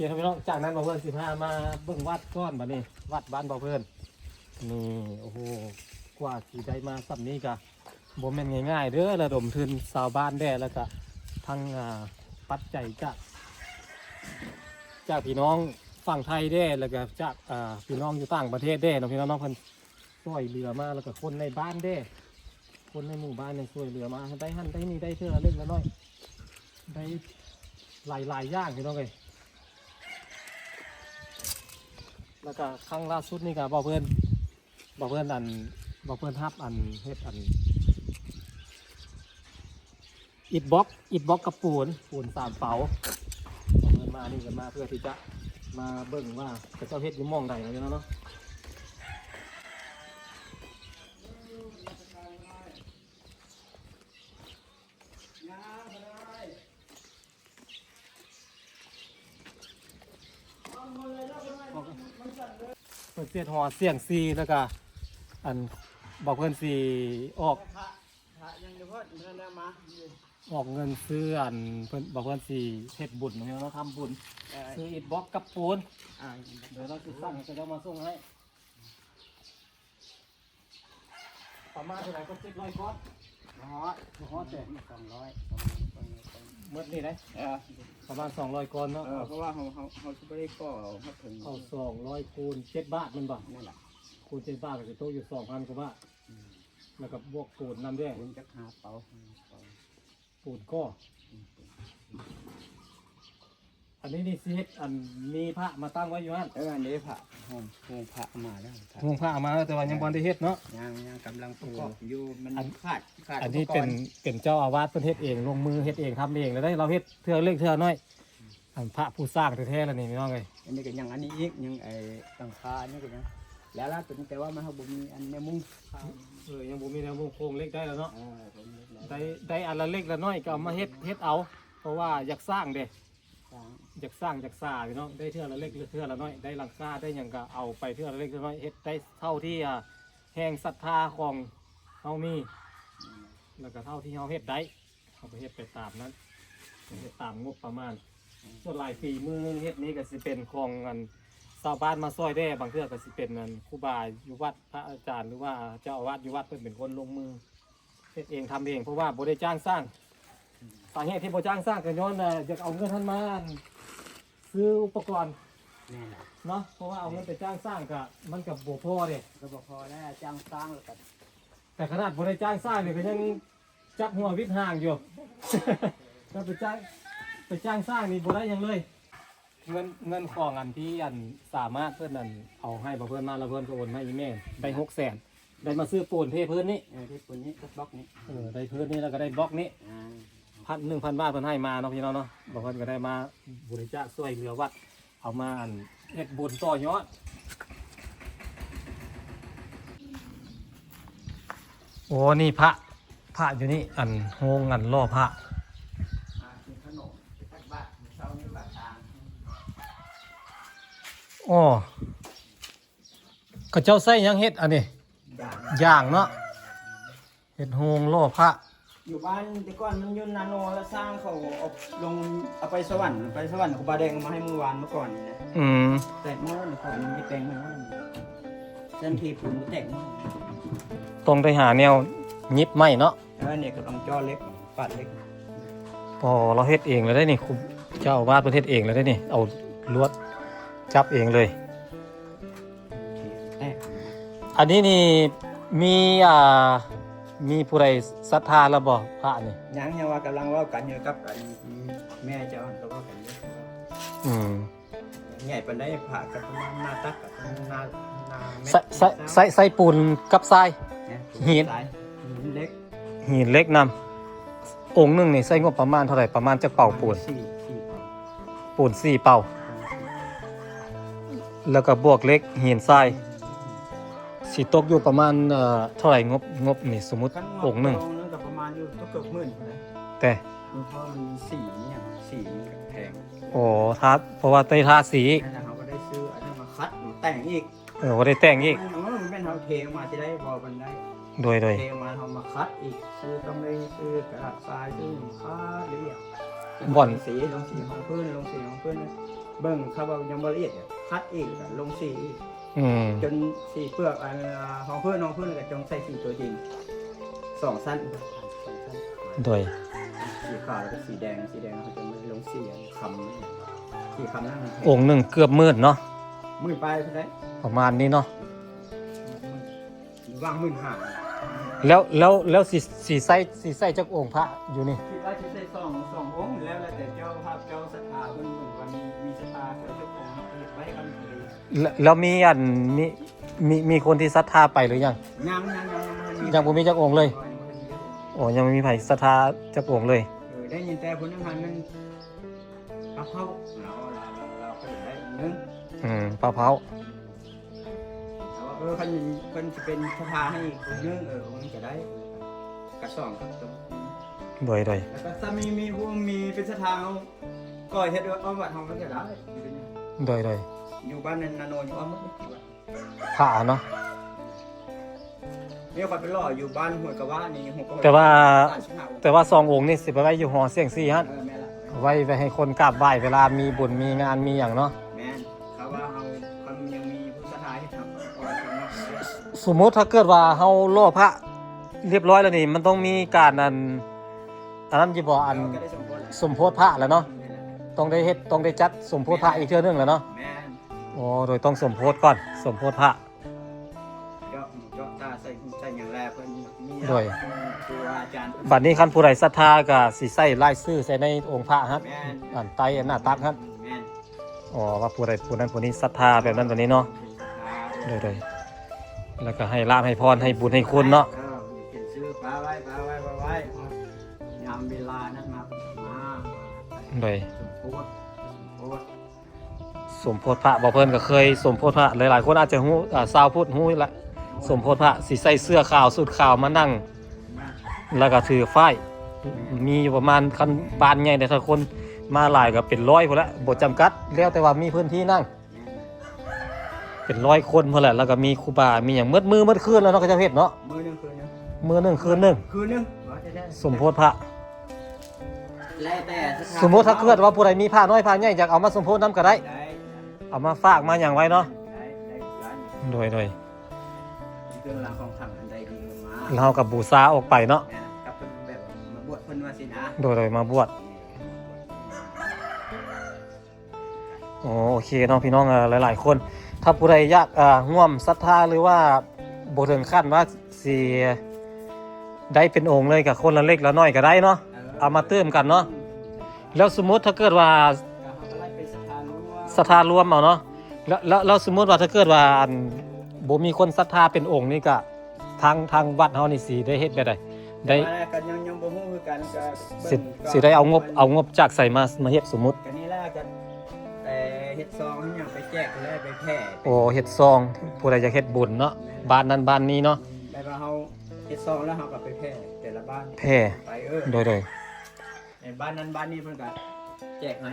ຄ ພີ່ນ້ອງ, ຈາກນັ້ນບ່າວເພິ່ນຊິພາມາເບິ່ງວັດກ່ອນ. ບັດນີ້ວັດບ້ານບ່າວເພິ່ນນີ້ ໂອ້ໂຫ ກວ່າຊິໄດ້ມາສ່ຳນີ້ກະບໍ່ແມ່ນງ່າຍໆເດີ. ລະດົມທຶນຊາວບ້ານແດ່ ແລ້ວກະທັງ ອ່າ ປັດໄຈຈາກ ຈາກພີ່ນ້ອງຝັ່ງໄທແດ່ ແລ້ວກະຈາກ ອ່າ ພີ່ນ້ອງຢູ່ຕ່າງປະເທດແດ່ເນາະ ພີ່ນ້ອງເນາະ. ເພິ່ນ ຊ່ວຍເຫຼືອມາ ແລ້ວກະຄົນໃນບ້ານເດ້ ຄົນໃນໝູ່ບ້ານນີ້ຊ່ວຍເຫຼືອມາ ໄດ້ຫັ້ນໄດ້ນີ້ ໄດ້ເທື່ອລະເລັກລະນ້ອຍ ໄດ້ຫຼາຍໆຢ່າງ ພີ່ນ້ອງເອີຍ. ແລ້ວກະຄັ້ງລ່າສຸດນີ້ກະບ່າວເພິ່ນ ບ່າວເພິ່ນອັນ ບ່າວເພິ່ນຮັບອັນ ເຮັດອັນ ອິດບລັອກ ອິດບລັອກກັບປູນ ປູນສາມເປົາ. ເພິ່ນມານີ້ກະມາເພື່ອທີ່ຈະມາເບິ່ງວ່າເຂົາເຈົ້າເຮັດຢູ່ໝ່ອງໃດເນາະ ພີ່ນ້ອງເນາະ. ເພິ່ນເຮັດຫໍສຽງຊີ ແລ້ວກະອັນ ບໍ່ ເພິ່ນຊິອອກ ພະ ພະຍັງຢູ່ພຸ້ນ ບໍ່ທັນໄດ້ມາ ອອກເງິນຊື້ອັນ ເພິ່ນ ບໍ່ ເພິ່ນຊິເຮັດບຸນເນາະ ທຳບຸນ ເອີ ຊື້ອິດບລັອກກັບປູນ. ອ່າ ດຽວເຮົາຊິສັ່ງໃຫ້ເຂົາເຈົ້າມາສົ່ງໃຫ້. ປະມານເທົ່າໃດກໍ ເຈັດຮ້ອຍກ້ອນ? ບໍ່ຮອດ ບໍ່ຮອດເດ້ ສອງຮ້ອຍ ສອງຮ້ອຍ ສອງຮ້ອຍ ໝົດນີ້ເດ້. ເອີ ປະມານສອງຮ້ອຍກ້ອນເນາະ. ເອີ ເພາະວ່າເຮົາ ເຮົາ ເຮົາຊິບໍ່ໄດ້ກໍ່ຮອດເຖິງ ເອົາສອງຮ້ອຍຄູນເຈັດບາດແມ່ນບໍ່? ນັ້ນແຫຼະ ຄູນເຈັດບາດກໍຊິຕົກຢູ່ສອງພັນກວ່າບາດ. ອືມ ແລ້ວກໍບວກປູນນຳເດ້ ຄູນຈັກຫ້າເປົາ ຫ້າເປົາ ປູນກໍ ອືມ ອັນນີ້ນີ້ຊິເຮັດ ອັນ ມີພະມາຕັ້ງໄວ້ຢູ່ຫັ້ນ. ເອີ ອັນນີ້ພະ ໂຮງ ໂຮງພະເອົາມາແລ້ວ ໂຮງພະເອົາມາແລ້ວ ແຕ່ວ່າຍັງບໍ່ໄດ້ເຮັດເນາະ. ຍັງ ຍັງກຳລັງປະກອບຢູ່ ມັນຂາດ ຂາດ ອັນນີ້ເປັນ ອຸປະກອນ ເປັນເຈົ້າອາວາດເພິ່ນເຮັດເອງ ລົງມືເຮັດເອງ ທຳເອງແລ້ວເດ້. ເຮົາເຮັດເທື່ອເລັກເທື່ອນ້ອຍ ອັນພະຜູ້ສ້າງແທ້ໆລະນີ້ ພີ່ນ້ອງເອີຍ. ອັນນີ້ກໍຍັງ ອັນນີ້ອີກ ຍັງໄອ້ຫຼັງຄາ ອັນນີ້ກໍຍັງ ແລ້ວລະ ຕົວນີ້ ແຕ່ວ່າມັນ ເຮົາບໍ່ມີອັນແນວມຸງ. ເອີ ຍັງບໍ່ມີແນວມຸງ ໂຄງເຫຼັກໄດ້ແລ້ວເນາະ. ເອີ ໂຄງເຫຼັກໄດ້ ໄດ້ ໄດ້ອັນລະເລັກລະນ້ອຍກໍເອົາມາເຮັດ ເຮັດເອົາ ເພາະວ່າຢາກສ້າງເດ້ ສ້າງ ຢາກສ້າງຢາກສາພີ່ນ້ອງ. ໄດ້ເທື່ອລະເລັກເທື່ອລະນ້ອຍ ໄດ້ຫຼັງຄາໄດ້ຫຍັງກໍເອົາໄປເທື່ອລະເລັກລະນ້ອຍ ເຮັດໄດ້ເທົ່າທີ່ ອ່າ ແຮງສັດທາຂອງເຮົາມີ ອືມ ແລ້ວກໍເທົ່າທີ່ເຮົາເຮັດໄດ້ ເຮົາກໍເຮັດໄປຕາມນັ້ນ ເຮັດຕາມງົບປະມານ. ອືມ ສ່ວນຫຼາຍຝີມືເຮັດນີ້ກໍຊິເປັນຂອງອັນຊາວບ້ານມາຊ່ອຍແດ່ ບາງເທື່ອກໍຊິເປັນອັນຄູບາຢູ່ວັດ ພະອາຈານ ຫຼືວ່າເຈົ້າອາວາດຢູ່ວັດ ເພິ່ນເປັນຄົນລົງມືເຮັດເອງ ທຳເອງ ເພາະວ່າບໍ່ໄດ້ຈ້າງສ້າງ. ອືມ ສາເຫດທີ່ບໍ່ຈ້າງສ້າງກໍຍ້ອນ ເອີ ຢາກເອົາເງິນຫັ້ນມາອັນຊື້ອຸປະກອນ. ແມ່ນລະ ເນາະ ເພາະວ່າເອົາເງິນໄປຈ້າງສ້າງກໍ ມັນກໍບໍ່ພໍເດ້ ກໍບໍ່ພໍແລ້ວ ຈ້າງສ້າງແລ້ວກໍ ແຕ່ຂະໜາດບໍ່ໄດ້ຈ້າງສ້າງນີ້ກໍຍັງຈັບຫົວຫວິດຫາງຢູ່ ແລ້ວໄປຈ້າງ ໄປຈ້າງສ້າງນີ້ບໍ່ໄດ້ຫຍັງເລີຍ. ເງິນ ເງິນຂອງອັນທີ່ອັນສາມາດເພິ່ນອັນເອົາໃຫ້ ເພິ່ນມາແລ້ວເພິ່ນກໍໂອນໃຫ້ອີ່ແມ່ໄດ້ຫົກແສນ ໄດ້ມາຊື້ປູນເທພື້ນນີ້. ເອີ ເທພື້ນນີ້ກັບບລັອກນີ້ ເອີ ໄດ້ພື້ນນີ້ແລ້ວກໍໄດ້ບລັອກນີ້ ອ່າ ພັນ ໜຶ່ງພັນບາດເພິ່ນໃຫ້ມາເນາະ ພີ່ນ້ອງເນາະ. ເພິ່ນກໍໄດ້ມາບໍລິຈາກຊ່ວຍເຫຼືອວັດ ເອົາມາອັນເຮັດບຸນຕໍ່ຍອດ. ໂອ້ ນີ້ພະ ພະຢູ່ນີ້ ອັນໂຮງອັນຫຼໍ່ພະ. ອໍ ເຂົາເຈົ້າໃຊ້ຫຍັງເຮັດອັນນີ້? ຢາງ ຢາງເນາະ ເຮັດໂຮງຫຼໍ່ພະ. ຢູ່ບ້ານແຕ່ກ່ອນມັນຢູ່ນາໂນ ແລ້ວຊ່າງເຂົາເອົາລົງ ເອົາໄປສະຫວັນ ໄປສະຫວັນ ຄູບາແດງເອົາມາໃຫ້ມື້ວານ ມື້ກ່ອນນີ້ນະ. ອືມ ແຕກໝົດ ແລ້ວເຂົາມີແຕ່ງໃໝ່ ຊັ້ນເທປູນກໍແຕກໝົດ. ຕ້ອງໄດ້ຫາແນວຫຍິບໄມ້ເນາະ. ເອີ ນີ້ກຳລັງເຈາະເຫຼັກ ປາດເຫຼັກ. ອໍ ລາວເຮັດເອງແລ້ວເດ້ນີ້ ເຈົ້າອາວາດເພິ່ນເຮັດເອງແລ້ວເດ້ນີ້ ເອົາລວດຈັບເອງເລີຍ. ແຕກ ອັນນີ້ນີ້ມີ ອ່າ ມີຜູ້ໃດສັດທາແລ້ວບໍ່ ພະນີ້? ຍັງ ຍັງວ່າກຳລັງເວົ້າກັນຢູ່ກັບອັນແມ່ເຈົ້າ ກໍເວົ້າກັນຢູ່. ອືມ ໃຫຍ່ປານໃດ? ພະກໍປະມານໜ້າຕັກ ກໍປະມານໜ້າ ໜ້າແມັດ. ໃຊ້ ໃຊ້ ໃຊ້ ໃຊ້ປູນກັບຊາຍ ຫີນ ຫີນເຫຼັກ ຫີນເຫຼັກນຳ. ອົງໜຶ່ງນີ້ໃຊ້ງົບປະມານເທົ່າໃດ? ປະມານຈັກເປົາປູນ? ສີ່ ສີ່ເປົາ ປູນສີ່ເປົາ ແລ້ວກໍບວກເຫຼັກຫີນຊາຍ ຊິຕົກຢູ່ປະມານ ເອີ ເທົ່າໃດງົບ? ງົບນີ້ສົມມຸດອົງໜຶ່ງ ປະມານຢູ່ເກືອບໝື່ນພຸ້ນແຫຼະ ແຕ່ ເພາະວ່າມັນສີຫຍັງ ສີມັນກໍແພງ. ອໍ ທາ ເພາະວ່າໄດ້ທາສີ ແລ້ວເຮົາກໍໄດ້ຊື້ອັນນັ້ນມາຂັດມາແຕ່ງອີກ. ເອີ ບໍ່ໄດ້ແຕ່ງອີກ. ມັນ ມັນແມ່ນເຮົາເທອອກມາຊິໄດ້ບໍ່? ມັນໄດ້ ໂດຍ ໂດຍ ເທອອກມາເຮົາມາຂັດອີກ ຊື້ກຳມະຫຼີ ຊື້ກະດາດຊາຍ ຊື້ຫຍັງ ຂັດລະອຽດ. ບ່ອນ ລົງສີ ລົງສີຮອງພື້ນ ລົງສີຮອງພື້ນ ເບິ່ງເຂົາເວົ້າຍັງບໍ່ລະອຽດ ຂັດອີກ ແລ້ວກໍລົງສີອີກ ອືມ ຈົນສີເປືອກ ອັນ ຮອງພື້ນ ຮອງພື້ນ ແລ້ວກໍຈົ່ງໃສ່ສີຕົວຈິງ ສອງຊັ້ນ ສອງຊັ້ນ ໂດຍ ສີຂາວ ແລ້ວກໍສີແດງ ສີແດງ ເຮົາຈຶ່ງລົງສີ ອັນ ຄຳ ສີຄຳນັ້ນ ອົງໜຶ່ງເກືອບໝື່ນເນາະ ໝື່ນປາຍພຸ້ນໃດ ປະມານນີ້ເນາະ ຫວ່າງໝື່ນຫ້າ ແລ້ວ ແລ້ວ ແລ້ວຊິ ຊິໃສ່ ຊິໃສ່ຈັກອົງພະຢູ່ນີ້? ຄິດວ່າຊິໃສ່ສອງ ສອງອົງ ແລ້ວ ແລ້ວແຕ່ເຈົ້າພາບເຈົ້າສັດທາເພິ່ນ ເພິ່ນວ່າມີ ມີສັດທາເຈົ້າເຈົ້າຂອງເຮັດໄວ້ກັນເລີຍ ແລ້ວ ແລ້ວມີອັນ ມີ ມີ ມີຄົນທີ່ສັດທາໄປຫຼືຍັງ? ຍັງ ຍັງ ຍັງ ຍັງບໍ່ທັນມີ ຍັງບໍ່ມີຈັກອົງເລີຍ ຍັງບໍ່ທັນມີຈັກອົງ ອໍ ຍັງບໍ່ມີໃຜສັດທາຈັກອົງເລີຍ ເອີ ໄດ້ຍິນແຕ່ຜູ້ໜຶ່ງຫັ້ນ ພະເພົາ ລາວ ລາວ ລາວ ລາວກໍຢາກໄດ້ໜຶ່ງ ອືມ ພະເພົາ ແຕ່ວ່າ ເອີ ຄັນເພິ່ນຊິເປັນສະພາໃຫ້ຄົນໜຶ່ງ ເອີ ມັນກໍໄດ້ ກະສອງກັບຕົວ ໂດຍ ໂດຍ ແລ້ວກໍຖ້າມີ ມີຜູ້ມີເປັນສະພາ ເຮົາກໍເຮັດອ້ອມວັດເຮົາມັນກໍໄດ້ ໂດຍ ໂດຍ ຢູ່ບ້ານນາໂນນ ຢູ່ອ້ອມໝົດ ພະເນາະ ນີ້ຂ້ອຍໄປຫຼໍ່ຢູ່ບ້ານຫ້ວຍກະວານີ້ ແຕ່ວ່າ ແຕ່ວ່າສອງອົງນີ້ຊິໄປໄວ້ຢູ່ຫໍສຽງຊີຫັ້ນ ເອີ ແມ່ນລະ ໄວ້ ໄວ້ໃຫ້ຄົນກາບໄຫວ້ເວລາມີບຸນມີງານມີຫຍັງເນາະ ແມ່ນ ຖ້າວ່າເຮົາ ຄັນຍັງມີຜູ້ສັດທາເຮັດ ເຮົາກໍ ສົມມຸດຖ້າເກີດວ່າເຮົາຫຼໍ່ພະລຽບຮ້ອຍແລ້ວນີ້ ມັນຕ້ອງມີການ ອັນ ອັນນັ້ນຢູ່ບໍ່ ອັນ ສົມໂພດພະແລ້ວເນາະ ແມ່ນລະ ຕ້ອງໄດ້ເຮັດ ຕ້ອງໄດ້ຈັດສົມໂພດພະອີກເທື່ອໜຶ່ງແລ້ວເນາະ ແມ່ນ ໂອ້ ໂດຍ ຕ້ອງສົມໂພດກ່ອນ ສົມໂພດພະ ເຈາະຫູເຈາະຕາໃສ່ຫູໃສ່ຫຍັງແລ້ວ ເພິ່ນມີ ໂດຍ ຄູອາຈານ ບັດນີ້ຄັນຜູ້ໃດສັດທາກໍຊິໃສ່ລາຍຊື່ໃສ່ໃນອົງພະຫັ້ນ ແມ່ນ ອັນໃຕ້ໜ້າຕັກຫັ້ນ ແມ່ນ ອໍ ວ່າຜູ້ໃດຜູ້ນັ້ນຜູ້ນີ້ສັດທາແບບນັ້ນແບບນີ້ເນາະ ເປັນສັດທາ ໂດຍ ໂດຍ ແລ້ວກໍໃຫ້ລາບໃຫ້ພອນໃຫ້ບຸນໃຫ້ຄຸນເນາະ ເອີ ເປັນຊື່ປາໄວ້ ປາໄວ້ ປາໄວ້ ຍາມເວລານັ້ນມາ ມາ ໂດຍ ສົມໂພດ ສົມໂພດ ສົມໂພດພະ ບໍ່ ເພິ່ນກໍເຄີຍສົມໂພດພະ ຫຼາຍໆຄົນອາດຈະຮູ້ ອາ ຊາວພຸດຮູ້ລະ ສົມໂພດພະ ຊິໃສ່ເສື້ອຂາວ ສູດຂາວມານັ່ງ ແລ້ວກໍຖືຝ້າຍ ມີຢູ່ປະມານ ຄັນບ້ານໃຫຍ່ໄດ້ ຖ້າຄົນມາຫຼາຍກໍເປັນຮ້ອຍພຸ້ນລະ ບໍ່ຈຳກັດ ແລ້ວແຕ່ວ່າມີພື້ນທີ່ນັ່ງ ເປັນຮ້ອຍຄົນພຸ້ນແຫຼະ ແລ້ວກໍມີຄູບາ ມີຫຍັງ ໝົດມື້ໝົດຄືນແລ້ວເນາະ ເຂົາເຈົ້າເຮັດເນາະ ມື້ໜຶ່ງຄືນໜຶ່ງ ມື້ໜຶ່ງຄືນໜຶ່ງ ຄືນໜຶ່ງ ສົມໂພດພະ ແລ້ວແຕ່ ສົມມຸດຖ້າເກີດວ່າຜູ້ໃດມີພະນ້ອຍພະໃຫຍ່ ຢາກເອົາມາສົມໂພດນຳກໍໄດ້ ໄດ້ ເອົາມາຝາກມາຫຍັງໄວ້ເນາະ ໄດ້ ໄດ້ຄືກັນ ໂດຍ ໂດຍ ເຄື່ອງລາງຂອງຂັງອັນໃດດີມາ ແລ້ວເຮົາກໍບູຊາອອກໄປເນາະ ແມ່ນ ກັບເພິ່ນແບບມາບວດເພິ່ນວ່າຊີ້ນະ ໂດຍ ໂດຍ ມາບວດ ໂອ ໂອເຄເນາະ ພີ່ນ້ອງ ເອີ ຫຼາຍໆຄົນ ຖ້າຜູ້ໃດຢາກ ເອີ ຮ່ວມສັດທາ ຫຼືວ່າບໍ່ເຖິງຂັ້ນວ່າຊິໄດ້ເປັນອົງເລີຍ ກໍຄົນລະເລັກລະນ້ອຍກໍໄດ້ເນາະ ເອີ ເອົາມາຕື່ມກັນເນາະ ແລ້ວສົມມຸດຖ້າເກີດວ່າ ກໍເຮົາກໍໄລ່ເປັນສັດທາລວມ ສັດທາລວມເອົາເນາະ ແລ້ວ ແລ້ວ ແລ້ວສົມມຸດວ່າຖ້າເກີດວ່າ ອັນ ບໍ່ມີຄົນສັດທາເປັນອົງນີ້ ກໍ ທາງ ທາງວັດເຮົານີ້ຊິໄດ້ເຮັດແບບໃດ? ໄດ້ ແຕ່ວ່າກໍຍັງ ຍັງບໍ່ຮູ້ຄືກັນ ກໍ ຊິ ເບິ່ງ ຊິໄດ້ເອົາງົບ ເອົາງົບຈາກໃສມາ ມາເຮັດສົມມຸດ? ກໍນີ້ແຫຼະ ກໍແຕ່ເຮັດຊອງເຮັດຫຍັງໄປແຈກແລ້ວໄປແຜ່. ໂອ້ ເຮັດຊອງ ຜູ້ໃດຢາກເຮັດບຸນເນາະ ແມ່ນ ບ້ານນັ້ນບ້ານນີ້ເນາະ ແບບວ່າເຮົາເຮັດຊອງແລ້ວເຮົາກໍໄປແຜ່ແຕ່ລະບ້ານ ແຜ່ ໄປ ເອີ ໂດຍໆ. ໃນບ້ານນັ້ນບ້ານນີ້ເພິ່ນກໍແຈກໃຫ້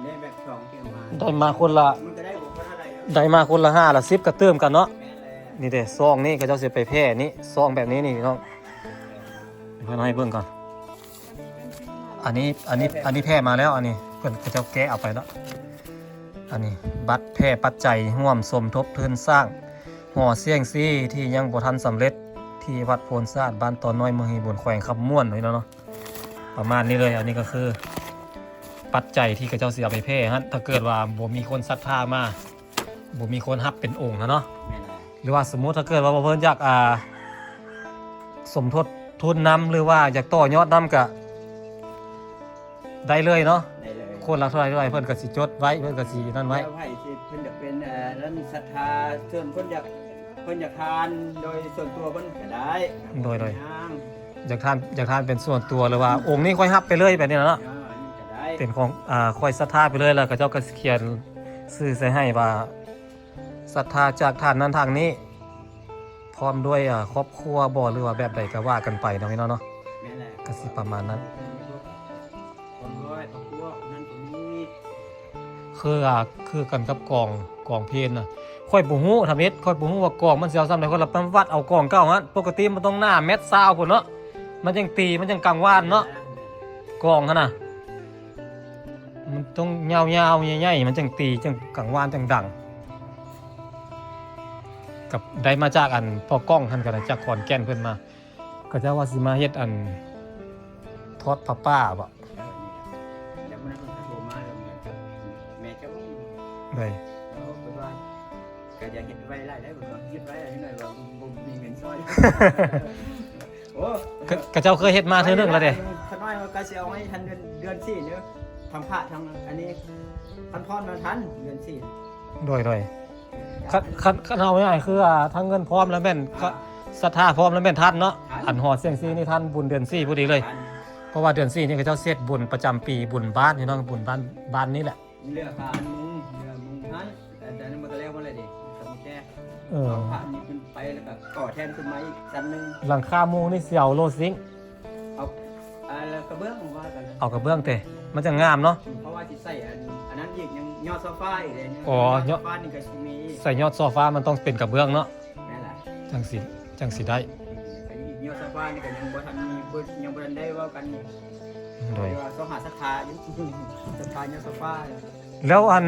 ໄດ້ແບບຊອງທີ່ເອົາມາ ໄດ້ມາຄົນລະ ມັນກໍໄດ້ບໍ່ເທົ່າໃດ ໄດ້ມາຄົນລະຫ້າລະສິບກໍຕື່ມກັນເນາະ. ແມ່ນແລ້ວ ນີ້ເດ້ ຊອງນີ້ເຂົາເຈົ້າຊິໄປແຜ່ນີ້ ຊອງແບບນີ້ນີ້ພີ່ນ້ອງ ເພິ່ນໃຫ້ເບິ່ງກ່ອນ ອັນນີ້ ອັນນີ້ ອັນນີ້ແຜ່ມາແລ້ວ ອັນນີ້ເພິ່ນ ເຂົາເຈົ້າແກະເອົາໄປແລ້ວ ອັນນີ້ບັດແຜ່ປັດໄຈຮ່ວມສົມທົບທຶນສ້າງຫໍສຽງຊີທີ່ຍັງບໍ່ທັນສຳເລັດ ທີ່ວັດໂພນສະອາດ ບ້ານຕອນນ້ອຍ ເມືອງຮີບຸນ ແຂວງຄຳມ່ວນ ເນາະ ປະມານນີ້ເລີຍ. ອັນນີ້ກໍຄືປັດໄຈທີ່ເຂົາເຈົ້າຊິເອົາໄປແຜ່ຫັ້ນ ຖ້າເກີດວ່າບໍ່ມີຄົນສັດທາມາ ບໍ່ມີຄົນຮັບເປັນອົງຫັ້ນເນາະ ແມ່ນແລ້ວ ຫຼືວ່າສົມມຸດຖ້າເກີດວ່າເພິ່ນຢາກ ອ່າ ສົມທົບທຶນນຳ ຫຼືວ່າຢາກຕໍ່ຍອດນຳ ກະໄດ້ເລີຍເນາະ ໄດ້ເລີຍ ຄົນລະເທົ່າໃດເທົ່າໃດ ເພິ່ນກະຊິຈົດໄວ້ ເພິ່ນກະຊິນັ້ນໄວ້ ແລ້ວໃຜຊິເພິ່ນຢາກເປັນ ເອີ ນັ້ນ ສັດທາ ສ່ວນເພິ່ນຢາກ ເພິ່ນຢາກທານໂດຍສ່ວນຕົວເພິ່ນກໍໄດ້ ໂດຍ ໂດຍ ຢາກທານ ຢາກທານເປັນສ່ວນຕົວ ຫຼືວ່າອົງນີ້ຂ້ອຍຮັບໄປເລີຍແບບນີ້ນະເນາະ ເປັນຂອງ ອ່າ ຂ້ອຍສັດທາໄປເລີຍ ແລ້ວເຂົາເຈົ້າກໍຊິຂຽນຊື່ໃສ່ໃຫ້ວ່າ ສັດທາຈາກທ່ານນັ້ນທ່ານນີ້ ພ້ອມດ້ວຍ ເອີ ຄອບຄົວບໍ່ ຫຼືວ່າແບບໃດກໍວ່າກັນໄປເນາະ ພີ່ນ້ອງເນາະ ແມ່ນແຫຼະ ກໍຊິປະມານນັ້ນ ຄອບຄົວ ຄອບຄົວ ຄົນນັ້ນຄົນນີ້ ຄື ອ່າ ຄືກັນກັບກອງ ກອງເພນນະ ຂ້ອຍບໍ່ຮູ້ທຳອິດ ຂ້ອຍບໍ່ຮູ້ວ່າກອງມັນຊິເອົາສ່ຳໃດ ຂ້ອຍລະໄປວັດເອົາກອງເກົ່າຫັ້ນ ປົກກະຕິມັນຕ້ອງໜາແມັດຊາວພຸ້ນເນາະ ມັນຈັ່ງຕີ ມັນຈັ່ງກັງວານເນາະ ກອງຫັ້ນນະ ຕ້ອງຍາວໆ ໃຫຍ່ໆ ມັນຈັ່ງຕີ ຈັ່ງກາງວານຈັ່ງດັງ. ກັບໄດ້ມາຈາກອັນພໍ່ກ້ອງຫັ້ນກໍໄດ້ ຈາກຂອນແກ່ນເພິ່ນມາ. ເຂົາເຈົ້າວ່າຊິມາເຮັດອັນທອດຜ້າປ່າບໍ? ເອີ ນີ້ແຫຼະ ແລ້ວມື້ນັ້ນເພິ່ນກໍໂທມາ ແລ້ວແມ່ເຈົ້າ ແມ່ເຈົ້າ ໂດຍ ເອີ ເພິ່ນວ່າ ກໍຢາກເຮັດໄວຫຼາຍໄດ໋ ເພິ່ນວ່າ ເຮັດໄວຫຼາຍໜ້ອຍວ່າ ບໍ່ມີເງິນຊ່ອຍ. ໂອ້ ຂະ ເຂົາເຈົ້າເຄີຍເຮັດມາເທື່ອໜຶ່ງແລ້ວເດ້. ຂະນ້ອຍວ່າກໍຊິເອົາໃຫ້ທັນເດືອນ ເດືອນສີ່ນີ້ ທັງພະທັງອັນນີ້ ທັນພອນມາທັນເດືອນສີ່. ໂດຍ ໂດຍ ຄັນ ຄັນ ຄັນເອົາງ່າຍໆ ຄືວ່າທັງເງິນພ້ອມແລ້ວແມ່ນ ອ່າ ສັດທາພ້ອມແລ້ວແມ່ນທັນເນາະ. ທັນ ອັນຫໍສຽງຊີນີ້ທັນບຸນເດືອນສີ່ພໍດີເລີຍ. ທັນ ເພາະວ່າເດືອນສີ່ນີ້ເຂົາເຈົ້າເຮັດບຸນປະຈຳປີ ບຸນບ້ານພີ່ນ້ອງ ບຸນບ້ານ ບ້ານນີ້ແຫຼະ. ເຫຼືອຄາອັນມຸງ ເຫຼືອມຸງຫັ້ນ ແຕ່ ແຕ່ນັ້ນມັນກໍແລ້ວໝົດແລ້ວເດ ສຳແກ່. ເອີ ເອົາພະນີ້ຂຶ້ນໄປ ແລ້ວກໍກໍ່ແທ່ນຂຶ້ນມາອີກຊັ້ນໜຶ່ງ. ຫຼັງຄາມຸງນີ້ຊິເອົາໂລຊິງ ເອົາ ອ່າ ແລ້ວກະເບື້ອງວ່າກັນ ເອົາກະເບື້ອງເຕະ ມັນຈັ່ງງາມເນາະ. ເພາະວ່າຊິໃສ່ອັນ ອັນນັ້ນອີກ ຍັງຍອດໂຊຟາອີກເດ້. ອໍ ຍອດໂຊຟານີ້ກໍຊິມີ ໃສ່ຍອດໂຊຟາມັນຕ້ອງເປັນກະເບື້ອງເນາະ. ແມ່ນລະ ຈັ່ງຊິ ຈັ່ງຊິໄດ້. ອືມ ຍອດໂຊຟານີ້ກໍຍັງບໍ່ທັນມີ ບໍ່ ຍັງບໍ່ທັນໄດ້ເວົ້າກັນ. ໂດຍ ແຕ່ວ່າຊອກຫາສັດທາຢູ່ ສັດທາຍອດໂຊຟາ. ແລ້ວອັນ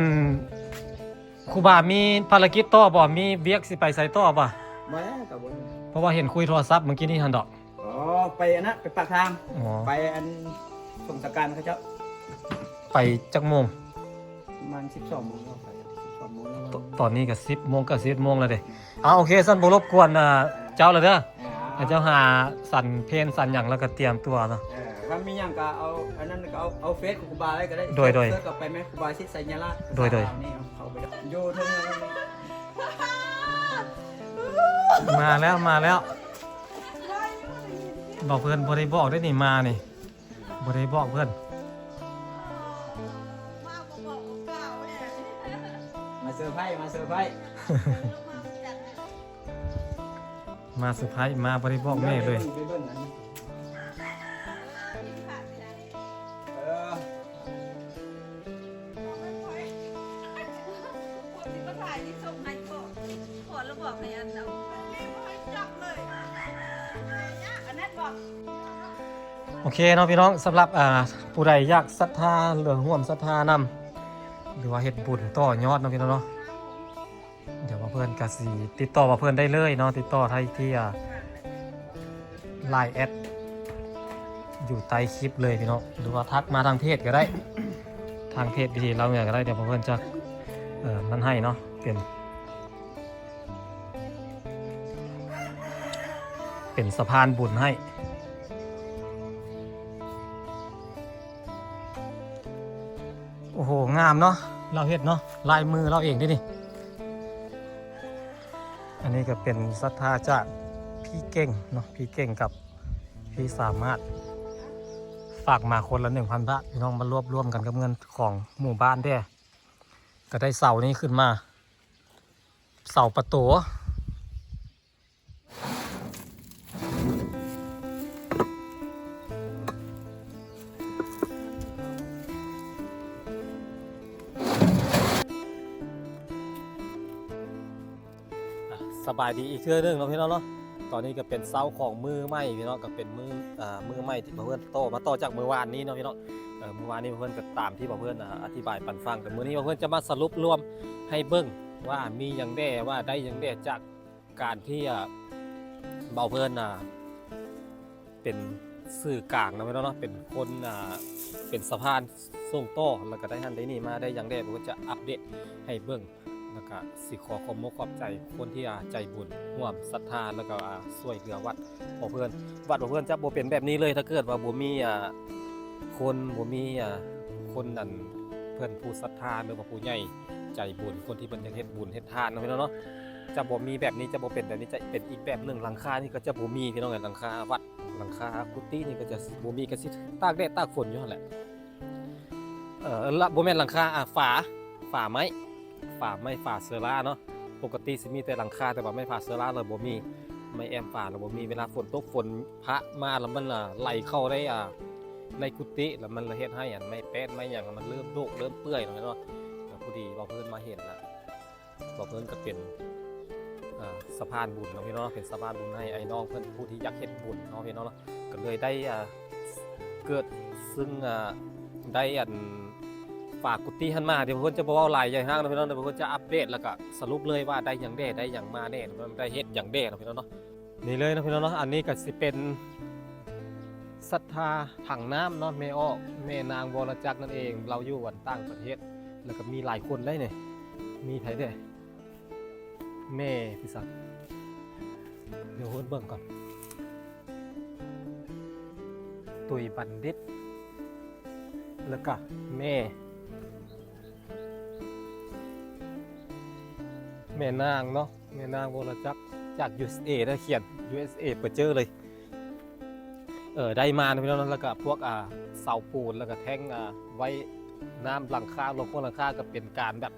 ຄູບາມີພາລະກິດຕໍ່ບໍ່? ມີວຽກຊິໄປໃສຕໍ່ບໍ່? ບໍ່ແລ້ວກໍບໍ່ມີ ເພາະວ່າເຫັນຄຸຍໂທລະສັບມື້ກີ້ນີ້ຫັ້ນດອກ. ອໍ ໄປອັນນັ້ນ ໄປປາກທາງ. ອໍ ໄປອັນສົງສະການເຂົາເຈົ້າ. ໄປຈັກໂມງ? ປະມານສິບສອງໂມງແລ້ວ ໄປສິບສອງໂມງແລ້ວ. ຕ- ຕອນນີ້ກໍສິບໂມງ ເກືອບສິບເອັດໂມງແລ້ວເດ້. ເອົາ ໂອເຄ ຊັ້ນບໍ່ລົບກວນ ອ່າ ເຈົ້າແລ້ວເດີ. ອ່າ ໃຫ້ເຈົ້າຫາສັນເພນສັນຫຍັງ ແລ້ວກໍຕຽມຕົວເນາະ. ເອີ ຖ້າມີຫຍັງກໍເອົາ ອັນນັ້ນກໍເອົາ ເອົາເຟສຂອງຄູບາໄວ້ກໍໄດ້. ໂດຍ ໂດຍ ເຟສກໍໄປແມ່ຄູບາຊິດໄຊຍະລາດ. ໂດຍ ໂດຍ ນີ້ເຂົາໄປຢູ່ເທິງນັ້ນ. ມາແລ້ວ ມາແລ້ວ. ບອກເພິ່ນບໍ່ໄດ້ບອກເດ້ນີ້ ມານີ້ ບໍ່ໄດ້ບອກເພິ່ນ. ມາເຊີໄພ ມາເຊີໄພ ມາເຊີໄພ ມາບໍ່ໄດ້ບອກແມ່ເລີຍ. ໄປເບິ່ງ ໄປເບິ່ງອັນນີ້ ເອີ ໂອເຄເນາະພີ່ນ້ອງ ສຳລັບ ອ່າ ຜູ້ໃດຢາກສັດທາ ຫຼື ຮ່ວມສັດທານຳ ຫຼືວ່າເຮັດບຸນຕໍ່ຍອດເນາະພີ່ນ້ອງເນາະ. ດຽວວ່າເພິ່ນກະຊິຕິດຕໍ່ວ່າເພິ່ນໄດ້ເລີຍເນາະ ຕິດຕໍ່ໄດ້ທີ່ ອ່າ ລາຍແອັດຢູ່ໃຕ້ຄລິບເລີຍພີ່ນ້ອງ ຫຼືວ່າທັກມາທາງເພຈກໍໄດ້ ທາງເພຈວິຖີລາວເໜືອກໍໄດ້. ດຽວວ່າເພິ່ນຈະ ເອີ ນັ້ນໃຫ້ເນາະ ເປັນ ເປັນສະພານບຸນໃຫ້. ໂອ້ໂຫ ງາມເນາະ ລາວເຮັດເນາະ ລາຍມືລາວເອງເດ້ນີ້. ອັນນີ້ກໍເປັນສັດທາຈາກພີ່ເກັ່ງເນາະ ພີ່ເກັ່ງກັບພີ່ສາມາດ ຝາກມາຄົນລະໜຶ່ງພັນບາດ ພີ່ນ້ອງ ມາລວບລວມກັນກັບເງິນຂອງໝູ່ບ້ານເດ້ ກໍໄດ້ເສົານີ້ຂຶ້ນມາ ເສົາປະຕູ. ອ່ະ ສະບາຍດີອີກເທື່ອໜຶ່ງເນາະພີ່ນ້ອງເນາະ. ຕອນນີ້ກໍເປັນເຊົ້າຂອງມື້ໃໝ່ພີ່ນ້ອງ ກໍເປັນມື້ ອ່າ ມື້ໃໝ່ທີ່ບ່າວເພື່ອນຕໍ່ ມາຕໍ່ຈາກມື້ວານນີ້ເນາະພີ່ນ້ອງ. ເອີ ມື້ວານນີ້ບ່າວເພື່ອນກໍຕາມທີ່ບ່າວເພື່ອນ ອາ ອະທິບາຍປັນຟັງ ແຕ່ມື້ນີ້ບ່າວເພື່ອນຈະມາສະຫຼຸບລວມໃຫ້ເບິ່ງວ່າມີຫຍັງແດ່ ວ່າໄດ້ຫຍັງແດ່ຈາກ ການທີ່ ອ່າ ເບົາເພິ່ນ ອ່າ ເປັນສື່ກາງເນາະ ເນາະ ເປັນຄົນ ອ່າ ເປັນສະພານສົ່ງຕໍ່ ແລ້ວກໍໄດ້ຫັ້ນໄດ້ນີ້ມາ ໄດ້ຫຍັງແດ່ ເພິ່ນຈະອັບເດດໃຫ້ເບິ່ງ ແລ້ວກໍຊິຂໍຂອບມົກຂອບໃຈຄົນທີ່ ອ່າ ໃຈບຸນຮ່ວມສັດທາ ແລ້ວກໍ ອ່າ ຊ່ວຍເຫຼືອວັດເບົາເພິ່ນ. ວັດເບົາເພິ່ນຈະບໍ່ເປັນແບບນີ້ເລີຍ ຖ້າເກີດວ່າບໍ່ມີ ອ່າ ຄົນ ບໍ່ມີ ອ່າ ຄົນນັ້ນ ເພິ່ນຜູ້ສັດທາ ຫຼືວ່າຜູ້ໃຫຍ່ໃຈບຸນ ຄົນທີ່ເພິ່ນຢາກເຮັດບຸນເຮັດທານເນາະ ເນາະ. ຈະບໍ່ມີແບບນີ້ ຈະບໍ່ເປັນແບບນີ້ ຈະເປັນອີກແບບໜຶ່ງ. ຫຼັງຄານີ້ກໍຈະບໍ່ມີພີ່ນ້ອງເອີຍ ຫຼັງຄາວັດ ຫຼັງຄາກຸຕິນີ້ກໍຈະບໍ່ມີ ກໍຊິຕາກແດດຕາກຝົນຢູ່ຫັ້ນແຫຼະ. ເອີ ລະ ບໍ່ແມ່ນຫຼັງຄາ ອ່າ ຝາ ຝາໄມ້ ຝາໄມ້ ຝາເຊີລາເນາະ. ປົກກະຕິຊິມີແຕ່ຫຼັງຄາ ແຕ່ວ່າໄມ້ຝາເຊີລາລະບໍ່ມີ ໄມ້ແອ້ມຝາລະບໍ່ມີ. ເວລາຝົນຕົກຝົນພະມາລະມັນ ອ່າ ໄຫຼເຂົ້າໃນ ອ່າ ໃນກຸຕິ ລະມັນລະເຮັດໃຫ້ ອັນ ໄມ້ແປ້ນໄມ້ຫຍັງ ລະມັນເລີ່ມໂດກເລີ່ມເປື່ອຍເນາະ ເນາະ. ລະພໍດີເບົາເພິ່ນມາເຫັນລະ ເບົາເພິ່ນກໍເປັນ ອ່າ ສະພານບຸນເນາະພີ່ນ້ອງ ເປັນສະພານບຸນໃຫ້ອ້າຍນ້ອງເພິ່ນ ຜູ້ທີ່ຢາກເຮັດບຸນເນາະພີ່ນ້ອງເນາະ. ກໍເລີຍໄດ້ ອ່າ ເກີດ ຊຶ່ງ ອ່າ ໄດ້ ອັນ ຝາກກຸຕິຫັ້ນມາ ດຽວເພິ່ນຈະບໍ່ເວົ້າຫຼາຍໃຫຍ່ຫ້າງເນາະພີ່ນ້ອງເນາະ ດຽວເພິ່ນຈະອັບເດດ ແລ້ວກໍສະຫຼຸບເລີຍວ່າໄດ້ຫຍັງແດ່ ໄດ້ຫຍັງມາແດ່ ແລ້ວມັນໄດ້ເຮັດຫຍັງແດ່ເນາະພີ່ນ້ອງເນາະ. ນີ້ເລີຍເນາະພີ່ນ້ອງເນາະ ອັນນີ້ກໍຊິເປັນສັດທາຖັງນ້ຳເນາະ ແມ່ອອກ ແມ່ນາງວໍລະຈັກນັ້ນເອງ ລາວຢູ່ອັນຕ່າງປະເທດ ແລ້ວກໍມີຫຼາຍຄົນໄດ໋ນີ້ ມີໃຜແດ່ ແມ່ຄືສັງ ດຽວເພິ່ນເບິ່ງກ່ອນ ຕຸ້ຍບັນດິດ ແລ້ວກະແມ່ ແມ່ນາງເນາະ ແມ່ນາງວໍລະຈັກ ຈາກ ຢູເອສເອ ໄດ້ຂຽນ ຢູເອສເອ ປະເຈີເລີຍ ເອີ ໄດ້ມານະພີ່ນ້ອງເນາະ ແລ້ວກະພວກ ອ່າ ເສົາປູນ ແລ້ວກະແທ່ງ ອ່າ ໄວ້ນ້ຳຫຼັງຄາ ລົງໂຄງຫຼັງຄາ ກໍເປັນການແບບ